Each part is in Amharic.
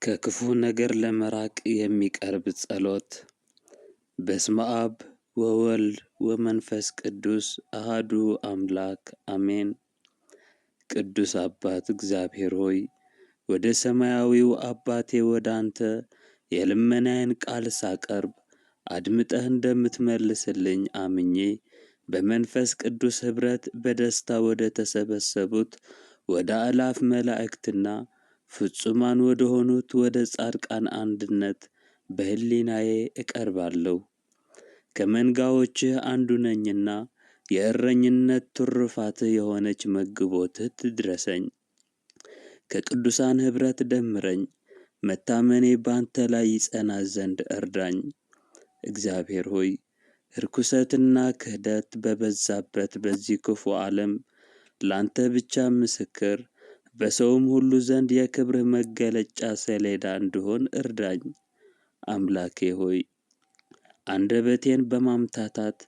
ከክፉ ነገር ለመራቅ የሚቀርብ ጸሎት። በስመ አብ ወወልድ ወመንፈስ ቅዱስ አሃዱ አምላክ አሜን። ቅዱስ አባት እግዚአብሔር ሆይ፣ ወደ ሰማያዊው አባቴ ወደ አንተ የልመናዬን ቃል ሳቀርብ አድምጠህ እንደምትመልስልኝ አምኜ፣ በመንፈስ ቅዱስ ኅብረት በደስታ ወደ ተሰበሰቡት ወደ አእላፍ መላእክትና ፍጹማን ወደ ሆኑት ወደ ጻድቃን አንድነት በሕሊናዬ እቀርባለሁ። ከመንጋዎችህ አንዱ ነኝና የእረኝነት ትሩፋትህ የሆነች መግቦትህ ትድረሰኝ። ከቅዱሳን ኅብረት ደምረኝ፣ መታመኔ ባንተ ላይ ይጸና ዘንድ እርዳኝ። እግዚአብሔር ሆይ፣ ርኩሰትና ክህደት በበዛበት በዚህ ክፉ ዓለም ላንተ ብቻ ምስክር፣ በሰውም ሁሉ ዘንድ የክብርህ መገለጫ ሰሌዳ እንድሆን እርዳኝ። አምላኬ ሆይ፣ አንደበቴን በማምታታት፣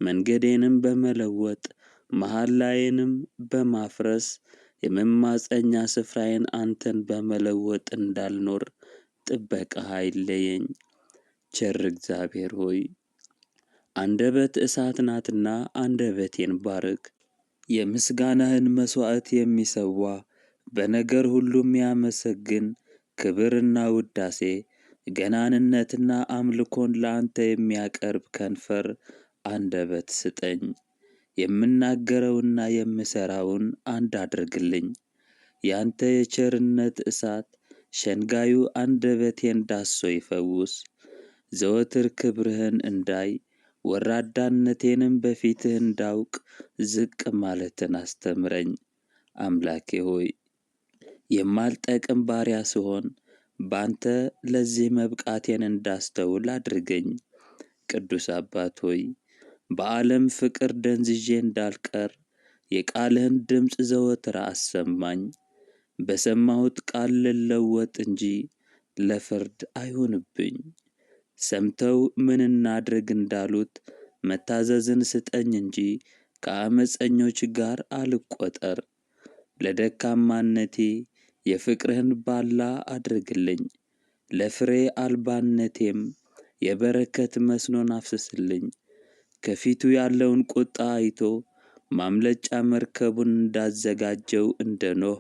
መንገዴንም በመለወጥ፣ መሐላዬንም በማፍረስ፣ የመማፀኛ ስፍራዬን አንተን በመለወጥ እንዳልኖር ጥበቃህ አይለየኝ። ቸር እግዚአብሔር ሆይ፣ አንደበት እሳት ናትና አንደበቴን ባርክ። የምስጋናህን መሥዋዕት የሚሰዋ፣ በነገር ሁሉ የሚያመሰግን፣ ክብርና ውዳሴ ገናንነትና አምልኮን ለአንተ የሚያቀርብ ከንፈር አንደበት ስጠኝ። የምናገረውና የምሠራውን አንድ አድርግልኝ። ያንተ የቸርነት እሳት ሸንጋዩ አንደበቴን ዳስሶ ይፈውስ። ዘወትር ክብርህን እንዳይ፣ ወራዳነቴንም በፊትህ እንዳውቅ ዝቅ ማለትን አስተምረኝ። አምላኬ ሆይ፣ የማልጠቅም ባሪያ ስሆን ባንተ ለዚህ መብቃቴን እንዳስተውል አድርገኝ። ቅዱስ አባት ሆይ፣ በዓለም ፍቅር ደንዝዤ እንዳልቀር የቃልህን ድምፅ ዘወትር አሰማኝ። በሰማሁት ቃል ልለወጥ እንጂ ለፍርድ አይሁንብኝ። ሰምተው ምን እናድርግ እንዳሉት መታዘዝን ስጠኝ እንጂ ከአመፀኞች ጋር አልቆጠር። ለደካማነቴ የፍቅርህን ባላ አድርግልኝ፣ ለፍሬ አልባነቴም የበረከት መስኖን አፍስስልኝ። ከፊቱ ያለውን ቁጣ አይቶ ማምለጫ መርከቡን እንዳዘጋጀው እንደ ኖህ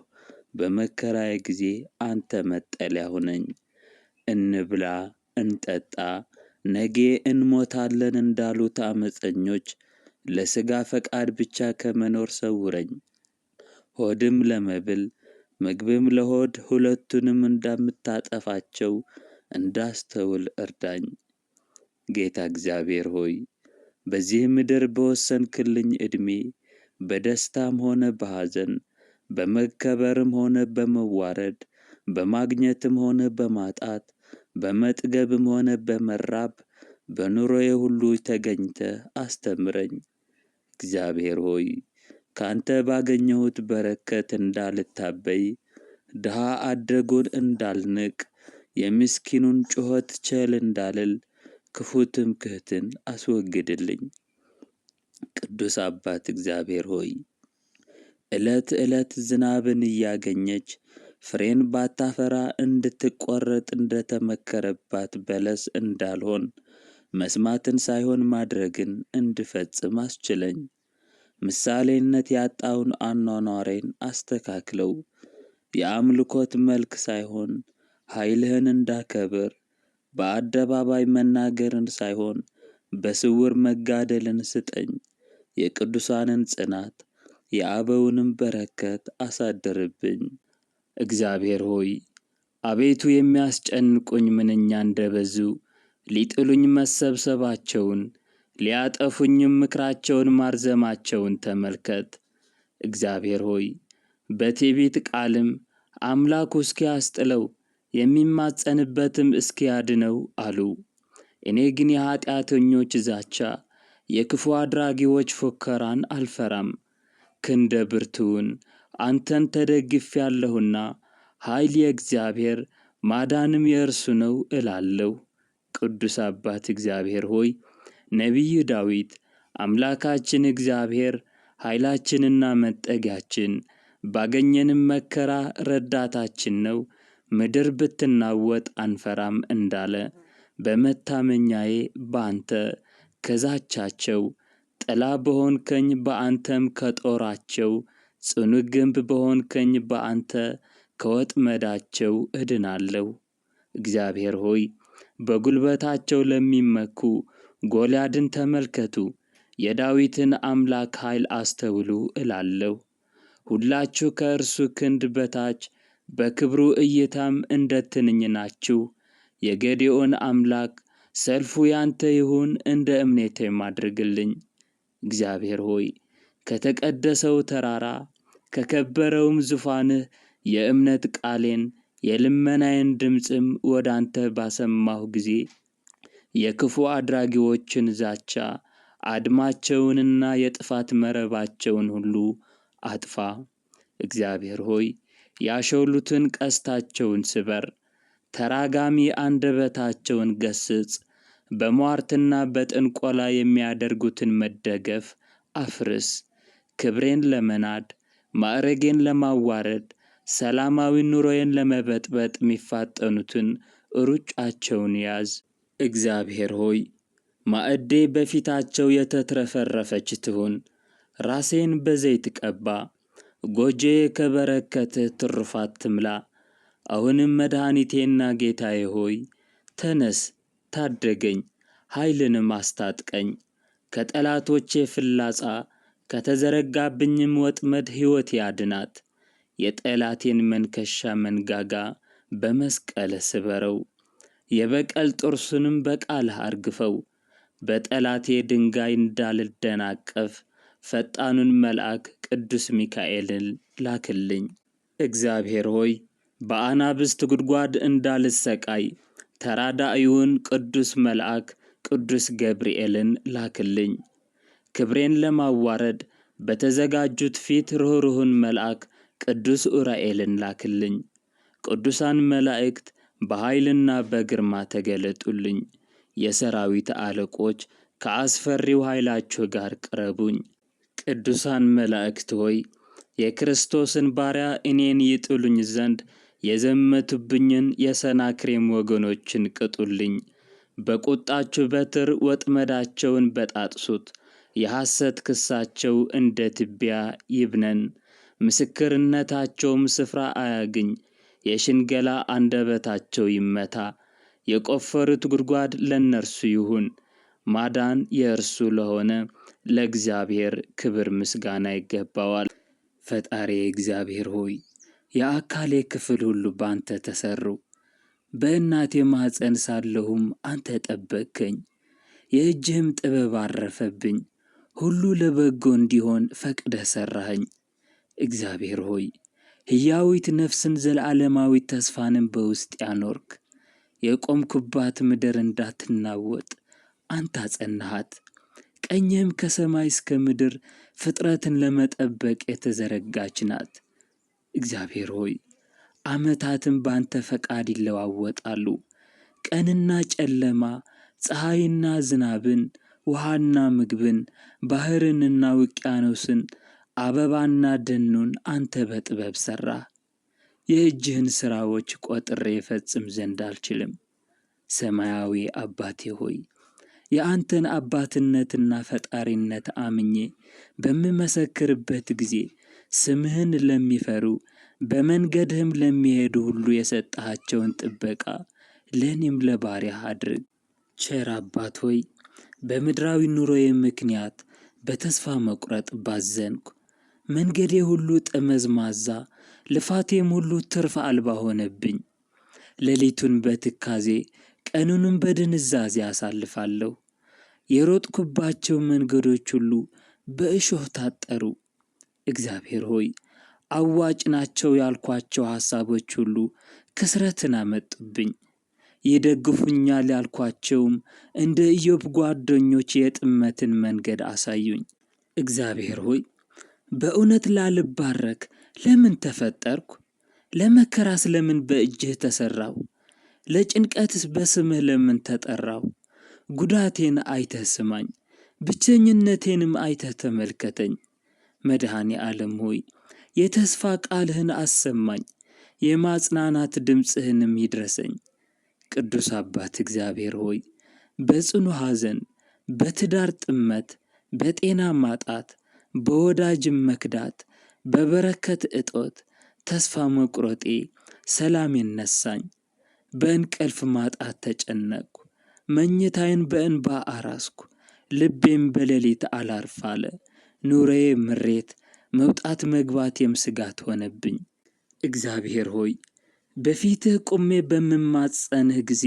በመከራዬ ጊዜ አንተ መጠለያ ሁነኝ። እንብላ እንጠጣ፣ ነገ እንሞታለን እንዳሉት አመፀኞች ለሥጋ ፈቃድ ብቻ ከመኖር ሰውረኝ። ሆድም ለመብል ምግብም ለሆድ ሁለቱንም እንደምታጠፋቸው እንዳስተውል እርዳኝ። ጌታ እግዚአብሔር ሆይ፣ በዚህ ምድር በወሰንክልኝ ዕድሜ በደስታም ሆነ በሐዘን፣ በመከበርም ሆነ በመዋረድ፣ በማግኘትም ሆነ በማጣት፣ በመጥገብም ሆነ በመራብ፣ በኑሮዬ ሁሉ ተገኝተህ አስተምረኝ። እግዚአብሔር ሆይ፣ ካንተ ባገኘሁት በረከት እንዳልታበይ፣ ድሃ አደጉን እንዳልንቅ፣ የምስኪኑን ጩኸት ቸል እንዳልል ክፉ ትምክህትን አስወግድልኝ። ቅዱስ አባት እግዚአብሔር ሆይ፣ ዕለት ዕለት ዝናብን እያገኘች ፍሬን ባታፈራ እንድትቆረጥ እንደተመከረባት በለስ እንዳልሆን መስማትን ሳይሆን ማድረግን እንድፈጽም አስችለኝ። ምሳሌነት ያጣውን አኗኗሬን አስተካክለው። የአምልኮት መልክ ሳይሆን ኃይልህን እንዳከብር፣ በአደባባይ መናገርን ሳይሆን በስውር መጋደልን ስጠኝ። የቅዱሳንን ጽናት የአበውንም በረከት አሳድርብኝ። እግዚአብሔር ሆይ፣ አቤቱ የሚያስጨንቁኝ ምንኛ እንደበዙ፣ ሊጥሉኝ መሰብሰባቸውን፣ ሊያጠፉኝም ምክራቸውን ማርዘማቸውን ተመልከት። እግዚአብሔር ሆይ፣ በትዕቢት ቃልም አምላኩ እስኪያስጥለው የሚማጸንበትም እስኪያድነው አሉ። እኔ ግን የኃጢአተኞች ዛቻ፣ የክፉ አድራጊዎች ፉከራን አልፈራም። ክንደ ብርቱውን አንተን ተደግፌአለሁና ኃይል የእግዚአብሔር ማዳንም የእርሱ ነው እላለሁ። ቅዱስ አባት እግዚአብሔር ሆይ፣ ነቢዩ ዳዊት አምላካችን እግዚአብሔር ኃይላችንና መጠጊያችን፣ ባገኘንም መከራ ረዳታችን ነው፣ ምድር ብትናወጥ አንፈራም እንዳለ በመታመኛዬ በአንተ ከዛቻቸው፣ ጥላ በሆንከኝ በአንተም ከጦራቸው፣ ጽኑ ግንብ በሆንከኝ በአንተ ከወጥመዳቸው እድናለሁ። እግዚአብሔር ሆይ፣ በጉልበታቸው ለሚመኩ ጎልያድን ተመልከቱ፣ የዳዊትን አምላክ ኃይል አስተውሉ እላለሁ። ሁላችሁ ከእርሱ ክንድ በታች በክብሩ እይታም እንደ ትንኝ ናችሁ። የጌዴዎን አምላክ ሰልፉ ያንተ ይሁን፣ እንደ እምነቴም አድርግልኝ። እግዚአብሔር ሆይ፣ ከተቀደሰው ተራራ ከከበረውም ዙፋንህ የእምነት ቃሌን የልመናዬን ድምፅም ወደ አንተ ባሰማሁ ጊዜ የክፉ አድራጊዎችን ዛቻ አድማቸውንና የጥፋት መረባቸውን ሁሉ አጥፋ። እግዚአብሔር ሆይ፣ ያሾሉትን ቀስታቸውን ስበር፣ ተራጋሚ አንደበታቸውን ገስጽ፣ በሟርትና በጥንቆላ የሚያደርጉትን መደገፍ አፍርስ። ክብሬን ለመናድ፣ ማዕረጌን ለማዋረድ፣ ሰላማዊ ኑሮዬን ለመበጥበጥ የሚፋጠኑትን ሩጫቸውን ያዝ። እግዚአብሔር ሆይ፣ ማዕዴ በፊታቸው የተትረፈረፈች ትሁን። ራሴን በዘይት ቀባ፣ ጎጄ ከበረከትህ ትሩፋት ትምላ። አሁንም መድኃኒቴና ጌታዬ ሆይ፣ ተነስ፣ ታደገኝ፣ ኃይልንም አስታጥቀኝ። ከጠላቶቼ ፍላጻ ከተዘረጋብኝም ወጥመድ ሕይወቴ አድናት። የጠላቴን መንከሻ መንጋጋ በመስቀልህ ስበረው፣ የበቀል ጥርሱንም በቃልህ አርግፈው። በጠላቴ ድንጋይ እንዳልደናቀፍ ፈጣኑን መልአክ ቅዱስ ሚካኤልን ላክልኝ። እግዚአብሔር ሆይ፣ በአናብስት ጉድጓድ እንዳልሰቃይ ተራዳኢውን ቅዱስ መልአክ ቅዱስ ገብርኤልን ላክልኝ። ክብሬን ለማዋረድ በተዘጋጁት ፊት ርኅሩህን መልአክ ቅዱስ ኡራኤልን ላክልኝ። ቅዱሳን መላእክት በኃይልና በግርማ ተገለጡልኝ። የሰራዊት አለቆች ከአስፈሪው ኃይላችሁ ጋር ቅረቡኝ። ቅዱሳን መላእክት ሆይ፣ የክርስቶስን ባሪያ እኔን ይጥሉኝ ዘንድ የዘመቱብኝን የሰናክሬም ወገኖችን ቅጡልኝ። በቁጣችሁ በትር ወጥመዳቸውን በጣጥሱት። የሐሰት ክሳቸው እንደ ትቢያ ይብነን፣ ምስክርነታቸውም ስፍራ አያግኝ። የሽንገላ አንደበታቸው ይመታ። የቆፈሩት ጉድጓድ ለእነርሱ ይሁን። ማዳን የእርሱ ለሆነ ለእግዚአብሔር ክብር ምስጋና ይገባዋል። ፈጣሪ እግዚአብሔር ሆይ፣ የአካሌ ክፍል ሁሉ ባንተ ተሰሩ። በእናቴ ማኅፀን ሳለሁም አንተ ጠበቅከኝ። የእጅህም ጥበብ አረፈብኝ። ሁሉ ለበጎ እንዲሆን ፈቅደህ ሠራኸኝ። እግዚአብሔር ሆይ፣ ሕያዊት ነፍስን ዘለዓለማዊት ተስፋንም በውስጥ ያኖርክ። የቆምኩባት ምድር እንዳትናወጥ አንተ አጸናሃት። ቀኝህም ከሰማይ እስከ ምድር ፍጥረትን ለመጠበቅ የተዘረጋች ናት። እግዚአብሔር ሆይ፣ ዓመታትም ባንተ ፈቃድ ይለዋወጣሉ። ቀንና ጨለማ፣ ፀሐይና ዝናብን፣ ውሃና ምግብን፣ ባህርንና ውቅያኖስን፣ አበባና ደኑን አንተ በጥበብ ሠራህ። የእጅህን ሥራዎች ቆጥሬ እፈጽም ዘንድ አልችልም። ሰማያዊ አባቴ ሆይ፣ የአንተን አባትነትና ፈጣሪነት አምኜ በምመሰክርበት ጊዜ ስምህን ለሚፈሩ በመንገድህም ለሚሄዱ ሁሉ የሰጠሃቸውን ጥበቃ ለእኔም ለባሪያህ አድርግ። ቸር አባት ሆይ፣ በምድራዊ ኑሮዬ ምክንያት በተስፋ መቁረጥ ባዘንኩ። መንገዴ ሁሉ ጠመዝማዛ፣ ልፋቴም ሁሉ ትርፍ አልባ ሆነብኝ። ሌሊቱን በትካዜ ቀኑንም በድንዛዜ አሳልፋለሁ። የሮጥኩባቸው መንገዶች ሁሉ በእሾህ ታጠሩ። እግዚአብሔር ሆይ፣ አዋጭ ናቸው ያልኳቸው ሐሳቦች ሁሉ ክስረትን አመጡብኝ። ይደግፉኛል ያልኳቸውም እንደ ኢዮብ ጓደኞች የጥመትን መንገድ አሳዩኝ። እግዚአብሔር ሆይ፣ በእውነት ላልባረክ ለምን ተፈጠርኩ? ለመከራስ ለምን በእጅህ ተሠራሁ? ለጭንቀትስ በስምህ ለምን ተጠራሁ? ጉዳቴን አይተህ ስማኝ፣ ብቸኝነቴንም አይተህ ተመልከተኝ። መድኃኔ ዓለም ሆይ፣ የተስፋ ቃልህን አሰማኝ። የማጽናናት ድምፅህንም ይድረሰኝ። ቅዱስ አባት እግዚአብሔር ሆይ፣ በጽኑ ሐዘን፣ በትዳር ጥመት፣ በጤና ማጣት፣ በወዳጅም መክዳት፣ በበረከት እጦት ተስፋ መቁረጤ ሰላሜን ነሳኝ። በእንቅልፍ ማጣት ተጨነቅኩ። መኝታዬን በእንባ አራስኩ። ልቤም በሌሊት አላርፍ አለ። ኑሮዬ ምሬት፣ መውጣት መግባቴም ስጋት ሆነብኝ። እግዚአብሔር ሆይ፣ በፊትህ ቆሜ በምማጸንህ ጊዜ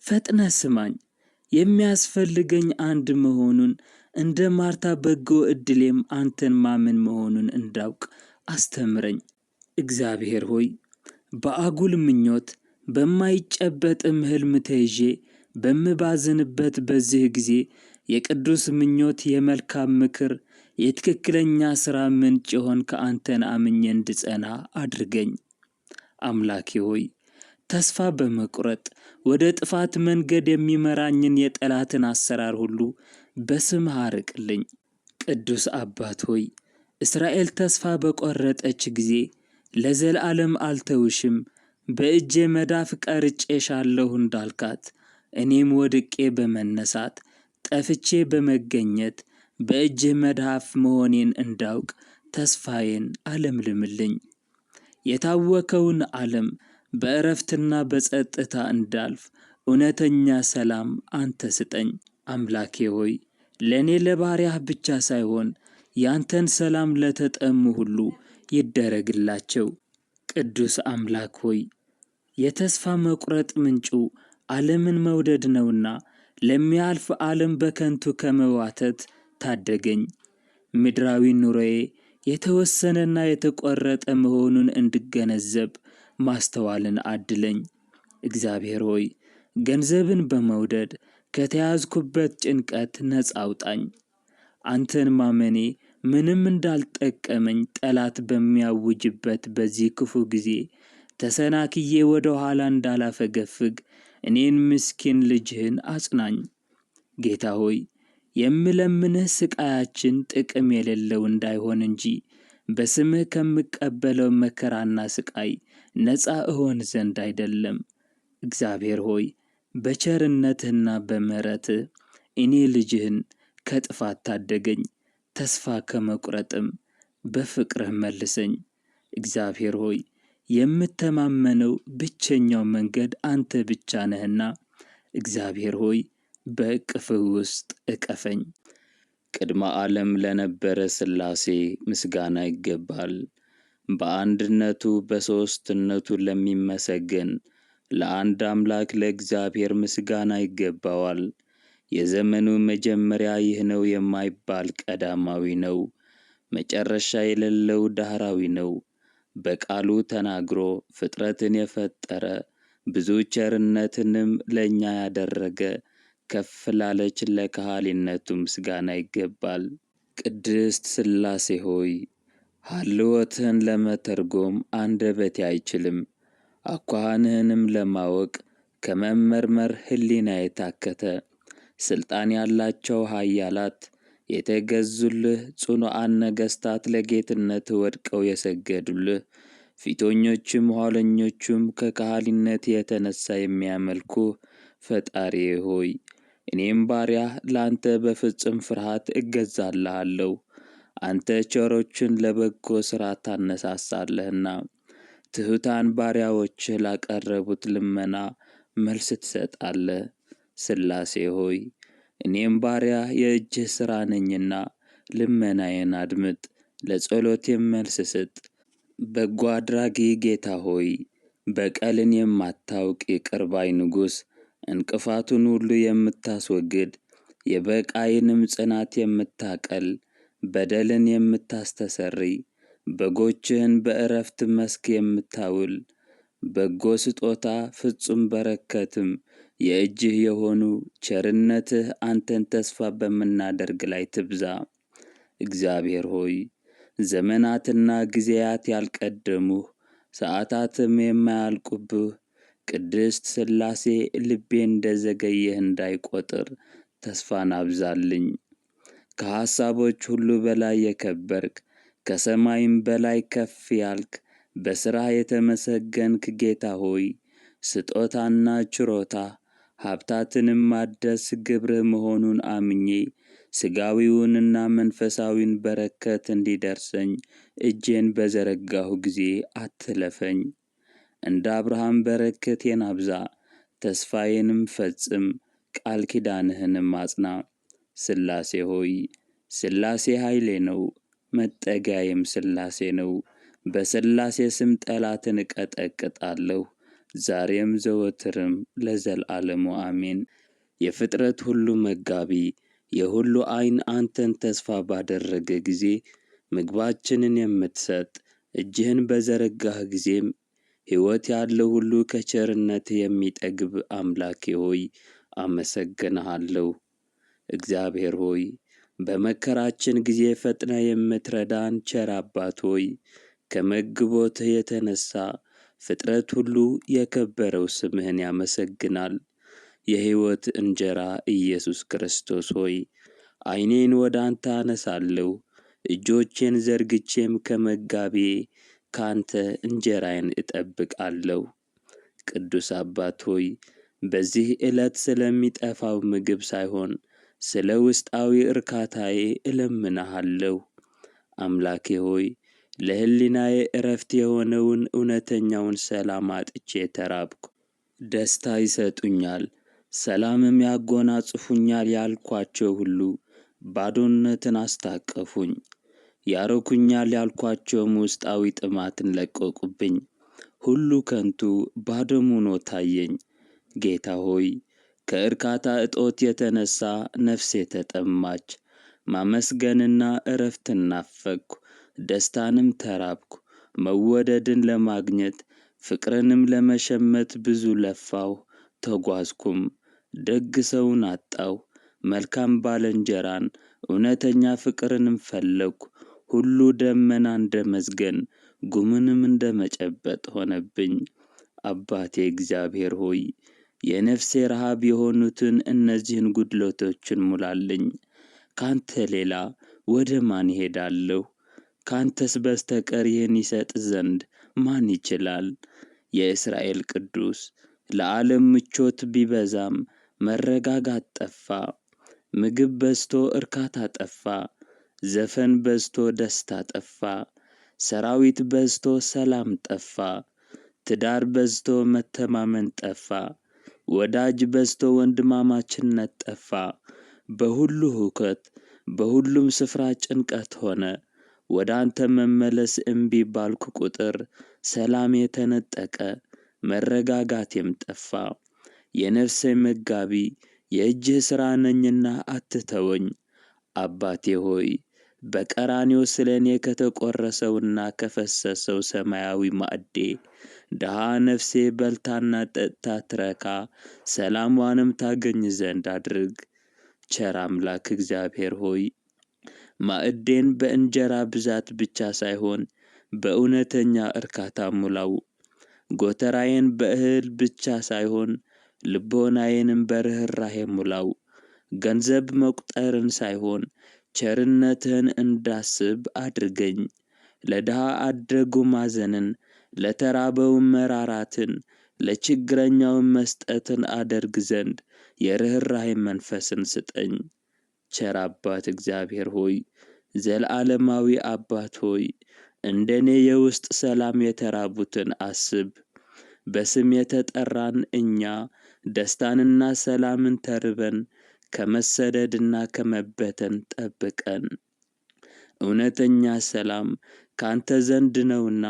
ፈጥነህ ስማኝ። የሚያስፈልገኝ አንድ መሆኑን፣ እንደ ማርታ በጎ ዕድሌም አንተን ማመን መሆኑን እንዳውቅ አስተምረኝ። እግዚአብሔር ሆይ፣ በአጉል ምኞት በማይጨበጥም ሕልም ተይዤ በምባዝንበት በዚህ ጊዜ የቅዱስ ምኞት፣ የመልካም ምክር፣ የትክክለኛ ሥራ ምንጭ የሆንክ አንተን አምኜ እንድጸና አድርገኝ። አምላኬ ሆይ፣ ተስፋ በመቁረጥ ወደ ጥፋት መንገድ የሚመራኝን የጠላትን አሰራር ሁሉ በስምህ አርቅልኝ። ቅዱስ አባት ሆይ፣ እስራኤል ተስፋ በቆረጠች ጊዜ ለዘላለም አልተውሽም፣ በእጄ መዳፍ ቀርጬሻለሁ እንዳልካት፣ እኔም ወድቄ በመነሳት ጠፍቼ በመገኘት በእጅህ መዳፍ መሆኔን እንዳውቅ ተስፋዬን አለምልምልኝ። የታወከውን ዓለም በእረፍትና በጸጥታ እንዳልፍ እውነተኛ ሰላም አንተ ስጠኝ። አምላኬ ሆይ፣ ለእኔ ለባሪያህ ብቻ ሳይሆን ያንተን ሰላም ለተጠሙ ሁሉ ይደረግላቸው። ቅዱስ አምላክ ሆይ፣ የተስፋ መቁረጥ ምንጩ ዓለምን መውደድ ነውና ለሚያልፍ ዓለም በከንቱ ከመዋተት ታደገኝ። ምድራዊ ኑሮዬ የተወሰነና የተቆረጠ መሆኑን እንድገነዘብ ማስተዋልን አድለኝ። እግዚአብሔር ሆይ፣ ገንዘብን በመውደድ ከተያዝኩበት ጭንቀት ነፃ አውጣኝ። አንተን ማመኔ ምንም እንዳልጠቀመኝ ጠላት በሚያውጅበት በዚህ ክፉ ጊዜ ተሰናክዬ ወደ ኋላ እንዳላፈገፍግ እኔን ምስኪን ልጅህን አጽናኝ። ጌታ ሆይ፣ የምለምንህ ስቃያችን ጥቅም የሌለው እንዳይሆን እንጂ በስምህ ከምቀበለው መከራና ስቃይ ነፃ እሆን ዘንድ አይደለም። እግዚአብሔር ሆይ፣ በቸርነትህና በምሕረትህ እኔ ልጅህን ከጥፋት ታደገኝ፣ ተስፋ ከመቁረጥም በፍቅርህ መልሰኝ። እግዚአብሔር ሆይ፣ የምተማመነው ብቸኛው መንገድ አንተ ብቻ ነህና፣ እግዚአብሔር ሆይ፣ በእቅፍህ ውስጥ እቀፈኝ። ቅድመ ዓለም ለነበረ ሥላሴ ምስጋና ይገባል። በአንድነቱ በሦስትነቱ ለሚመሰገን ለአንድ አምላክ ለእግዚአብሔር ምስጋና ይገባዋል። የዘመኑ መጀመሪያ ይህ ነው የማይባል ቀዳማዊ ነው። መጨረሻ የሌለው ዳህራዊ ነው። በቃሉ ተናግሮ ፍጥረትን የፈጠረ፣ ብዙ ቸርነትንም ለእኛ ያደረገ፣ ከፍ ላለች ለከሃሊነቱ ምስጋና ይገባል። ቅድስት ሥላሴ ሆይ፣ ሀልወትህን ለመተርጎም አንደበቴ አይችልም። አኳኋንህንም ለማወቅ ከመመርመር ሕሊና የታከተ። ስልጣን ያላቸው ኃያላት የተገዙልህ፣ ጽኑዓን ነገሥታት ለጌትነት ወድቀው የሰገዱልህ፣ ፊተኞቹም ኋለኞቹም ከከሃሊነት የተነሳ የሚያመልኩህ ፈጣሪዬ ሆይ፣ እኔም ባሪያህ ለአንተ በፍጹም ፍርሃት እገዛልሃለሁ። አንተ ቸሮችን ለበጎ ሥራ ታነሳሳለህና ትሑታን ባሪያዎችህ ላቀረቡት ልመና መልስ ትሰጣለህ። ሥላሴ ሆይ፣ እኔም ባሪያህ የእጅህ ሥራ ነኝና ልመናዬን አድምጥ፣ ለጸሎቴም መልስ ስጥ። በጎ አድራጊ ጌታ ሆይ፣ በቀልን የማታውቅ ይቅር ባይ ንጉሥ፣ እንቅፋቱን ሁሉ የምታስወግድ፣ የበቃይንም ጽናት የምታቀል፣ በደልን የምታስተሰርይ፣ በጎችህን በዕረፍት መስክ የምታውል፣ በጎ ስጦታ ፍጹም በረከትም የእጅህ የሆኑ ቸርነትህ አንተን ተስፋ በምናደርግ ላይ ትብዛ። እግዚአብሔር ሆይ፣ ዘመናትና ጊዜያት ያልቀደሙህ፣ ሰዓታትም የማያልቁብህ ቅድስት ሥላሴ፣ ልቤ እንደዘገየህ እንዳይቆጥር ተስፋን አብዛልኝ። ከሐሳቦች ሁሉ በላይ የከበርክ፣ ከሰማይም በላይ ከፍ ያልክ፣ በሥራህ የተመሰገንክ ጌታ ሆይ፣ ስጦታና ችሮታ ሀብታትንም ማደስ ግብርህ መሆኑን አምኜ ሥጋዊውንና መንፈሳዊውን በረከት እንዲደርሰኝ እጄን በዘረጋሁ ጊዜ አትለፈኝ። እንደ አብርሃም በረከቴን አብዛ፣ ተስፋዬንም ፈጽም፣ ቃል ኪዳንህንም አጽና። ሥላሴ ሆይ፣ ሥላሴ ኃይሌ ነው፣ መጠጊያዬም ሥላሴ ነው። በሥላሴ ስም ጠላትን እቀጠቅጣለሁ፣ ዛሬም ዘወትርም ለዘላለሙ አሜን። የፍጥረት ሁሉ መጋቢ፣ የሁሉ ዓይን አንተን ተስፋ ባደረገ ጊዜ ምግባችንን የምትሰጥ፣ እጅህን በዘረጋህ ጊዜም ሕይወት ያለው ሁሉ ከቸርነትህ የሚጠግብ አምላኬ ሆይ አመሰግንሃለሁ። እግዚአብሔር ሆይ፣ በመከራችን ጊዜ ፈጥነህ የምትረዳን ቸር አባት ሆይ፣ ከመግቦትህ የተነሳ ፍጥረት ሁሉ የከበረው ስምህን ያመሰግናል። የሕይወት እንጀራ ኢየሱስ ክርስቶስ ሆይ፣ ዓይኔን ወደ አንተ አነሳለሁ፣ እጆቼን ዘርግቼም ከመጋቢዬ ካንተ እንጀራዬን እጠብቃለሁ። ቅዱስ አባት ሆይ፣ በዚህ ዕለት ስለሚጠፋው ምግብ ሳይሆን ስለ ውስጣዊ እርካታዬ እለምንሃለሁ። አምላኬ ሆይ፣ ለሕሊናዬ እረፍት የሆነውን እውነተኛውን ሰላም አጥቼ ተራብኩ። ደስታ ይሰጡኛል፣ ሰላምም ያጎናጽፉኛል ያልኳቸው ሁሉ ባዶነትን አስታቀፉኝ። ያረኩኛል ያልኳቸውም ውስጣዊ ጥማትን ለቀቁብኝ። ሁሉ ከንቱ ባዶም ሆኖ ታየኝ። ጌታ ሆይ፣ ከእርካታ እጦት የተነሳ ነፍሴ ተጠማች። ማመስገንና እረፍትን ናፈቅኩ፣ ደስታንም ተራብኩ። መወደድን ለማግኘት ፍቅርንም ለመሸመት ብዙ ለፋሁ ተጓዝኩም። ደግ ሰውን አጣሁ፣ መልካም ባልንጀራን፣ እውነተኛ ፍቅርንም ፈለግኩ። ሁሉ ደመና እንደ መዝገን ጉምንም እንደ መጨበጥ ሆነብኝ። አባቴ እግዚአብሔር ሆይ፣ የነፍሴ ረሃብ የሆኑትን እነዚህን ጉድለቶችን ሙላልኝ። ካንተ ሌላ ወደ ማን እሄዳለሁ? ካንተስ በስተቀር ይህን ይሰጥ ዘንድ ማን ይችላል? የእስራኤል ቅዱስ፣ ለዓለም ምቾት ቢበዛም መረጋጋት ጠፋ። ምግብ በዝቶ እርካታ ጠፋ። ዘፈን በዝቶ ደስታ ጠፋ። ሰራዊት በዝቶ ሰላም ጠፋ። ትዳር በዝቶ መተማመን ጠፋ። ወዳጅ በዝቶ ወንድማማችነት ጠፋ። በሁሉ ሁከት፣ በሁሉም ስፍራ ጭንቀት ሆነ። ወደ አንተ መመለስ እምቢ ባልኩ ቁጥር ሰላም የተነጠቀ፣ መረጋጋቴም ጠፋ። የነፍሴ መጋቢ፣ የእጅህ ሥራ ነኝና አትተወኝ። አባቴ ሆይ፣ በቀራንዮ ስለ እኔ ከተቆረሰውና ከፈሰሰው ሰማያዊ ማዕዴ ድሃ ነፍሴ በልታና ጠጥታ ትረካ፣ ሰላሟንም ታገኝ ዘንድ አድርግ። ቸር አምላክ እግዚአብሔር ሆይ፣ ማዕዴን በእንጀራ ብዛት ብቻ ሳይሆን በእውነተኛ እርካታ ሙላው። ጎተራዬን በእህል ብቻ ሳይሆን ልቦናዬንም በርኅራኄ ሙላው። ገንዘብ መቁጠርን ሳይሆን ቸርነትህን እንዳስብ አድርገኝ። ለድሃ አደጉ ማዘንን፣ ለተራበውም መራራትን፣ ለችግረኛውም መስጠትን አደርግ ዘንድ የርኅራኄ መንፈስን ስጠኝ። ቸር አባት እግዚአብሔር ሆይ፣ ዘለዓለማዊ አባት ሆይ፣ እንደኔ የውስጥ ሰላም የተራቡትን አስብ። በስም የተጠራን እኛ ደስታንና ሰላምን ተርበን ከመሰደድና ከመበተን ጠብቀን። እውነተኛ ሰላም ካንተ ዘንድ ነውና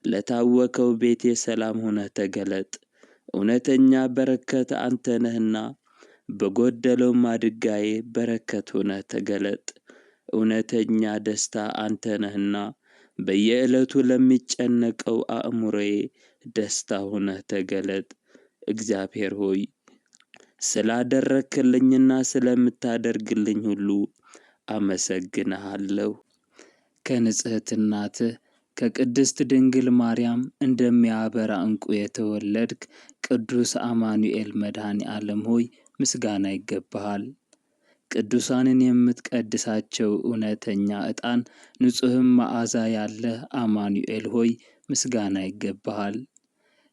ለታወከው ቤቴ ሰላም ሆነህ ተገለጥ። እውነተኛ በረከት አንተ ነህና በጎደለው ማድጋዬ በረከት ሆነህ ተገለጥ። እውነተኛ ደስታ አንተ ነህና በየዕለቱ ለሚጨነቀው አእምሮዬ ደስታ ሆነህ ተገለጥ። እግዚአብሔር ሆይ፣ ስላደረክልኝና ስለምታደርግልኝ ሁሉ አመሰግንሃለሁ። ከንጽሕት እናትህ ከቅድስት ድንግል ማርያም እንደሚያበራ ዕንቁ የተወለድክ ቅዱስ አማኑኤል መድኃኔ ዓለም ሆይ ምስጋና ይገባሃል። ቅዱሳንን የምትቀድሳቸው እውነተኛ ዕጣን ንጹሕም መዓዛ ያለህ አማኑኤል ሆይ ምስጋና ይገባሃል።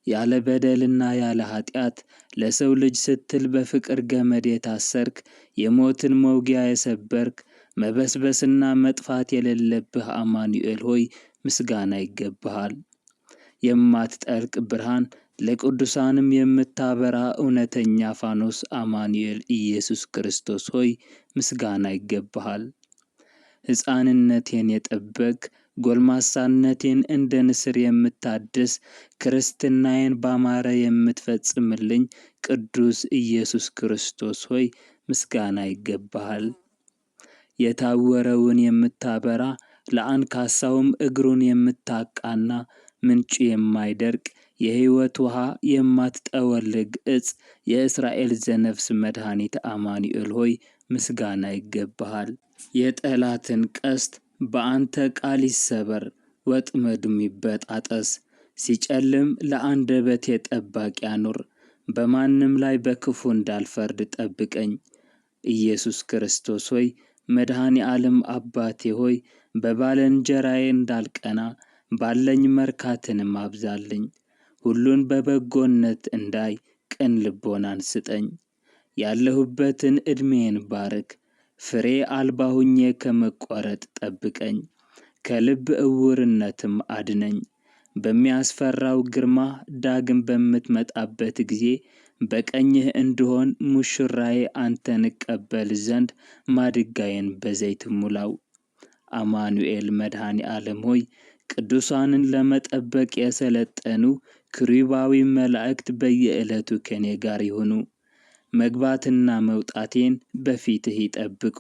ያለ በደልና ያለ ኃጢአት ለሰው ልጅ ስትል በፍቅር ገመድ የታሰርክ፣ የሞትን መውጊያ የሰበርክ፣ መበስበስና መጥፋት የሌለብህ አማኑኤል ሆይ ምስጋና ይገባሃል። የማትጠልቅ ብርሃን ለቅዱሳንም የምታበራ እውነተኛ ፋኖስ አማኑኤል ኢየሱስ ክርስቶስ ሆይ ምስጋና ይገባሃል። ሕፃንነቴን የጠበቅ፣ ጎልማሳነቴን እንደ ንስር የምታድስ፣ ክርስትናዬን ባማረ የምትፈጽምልኝ ቅዱስ ኢየሱስ ክርስቶስ ሆይ ምስጋና ይገባሃል። የታወረውን የምታበራ፣ ለአንካሳውም እግሩን የምታቃና፣ ምንጩ የማይደርቅ የሕይወት ውሃ፣ የማትጠወልግ ዕፅ፣ የእስራኤል ዘነፍስ መድኃኒት አማኑኤል ሆይ ምስጋና ይገባሃል። የጠላትን ቀስት በአንተ ቃል ይሰበር፣ ወጥመዱም ይበጣጠስ። ሲጨልም ለአንደበቴ ጠባቂ አኑር፣ በማንም ላይ በክፉ እንዳልፈርድ ጠብቀኝ። ኢየሱስ ክርስቶስ ሆይ መድኃኔ ዓለም አባቴ ሆይ በባልንጀራዬ እንዳልቀና ባለኝ መርካትንም አብዛልኝ። ሁሉን በበጎነት እንዳይ ቅን ልቦናን ስጠኝ። ያለሁበትን ዕድሜን ባርክ። ፍሬ አልባ ሁኜ ከመቋረጥ ጠብቀኝ። ከልብ ዕውርነትም አድነኝ። በሚያስፈራው ግርማ ዳግም በምትመጣበት ጊዜ በቀኝህ እንድሆን ሙሽራዬ አንተን እቀበል ዘንድ ማድጋዬን በዘይት ሙላው። አማኑኤል መድኃኔ ዓለም ሆይ ቅዱሳንን ለመጠበቅ የሰለጠኑ ክሩባዊ መላእክት በየዕለቱ ከኔ ጋር ይሁኑ። መግባትና መውጣቴን በፊትህ ይጠብቁ።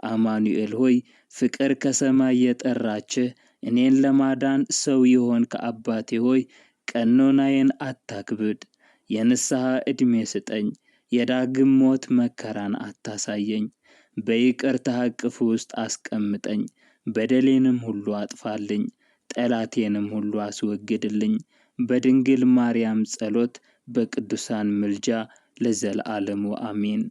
አማኑኤል ሆይ ፍቅር ከሰማይ የጠራችህ እኔን ለማዳን ሰው የሆንክ አባቴ ሆይ ቀኖናዬን አታክብድ። የንስሐ ዕድሜ ስጠኝ። የዳግም ሞት መከራን አታሳየኝ። በይቅርታህ እቅፍ ውስጥ አስቀምጠኝ። በደሌንም ሁሉ አጥፋልኝ። ጠላቴንም ሁሉ አስወግድልኝ። በድንግል ማርያም ጸሎት በቅዱሳን ምልጃ ለዘለዓለሙ አሜን።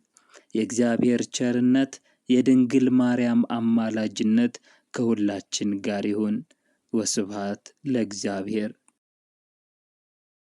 የእግዚአብሔር ቸርነት የድንግል ማርያም አማላጅነት ከሁላችን ጋር ይሁን። ወስብሐት ለእግዚአብሔር።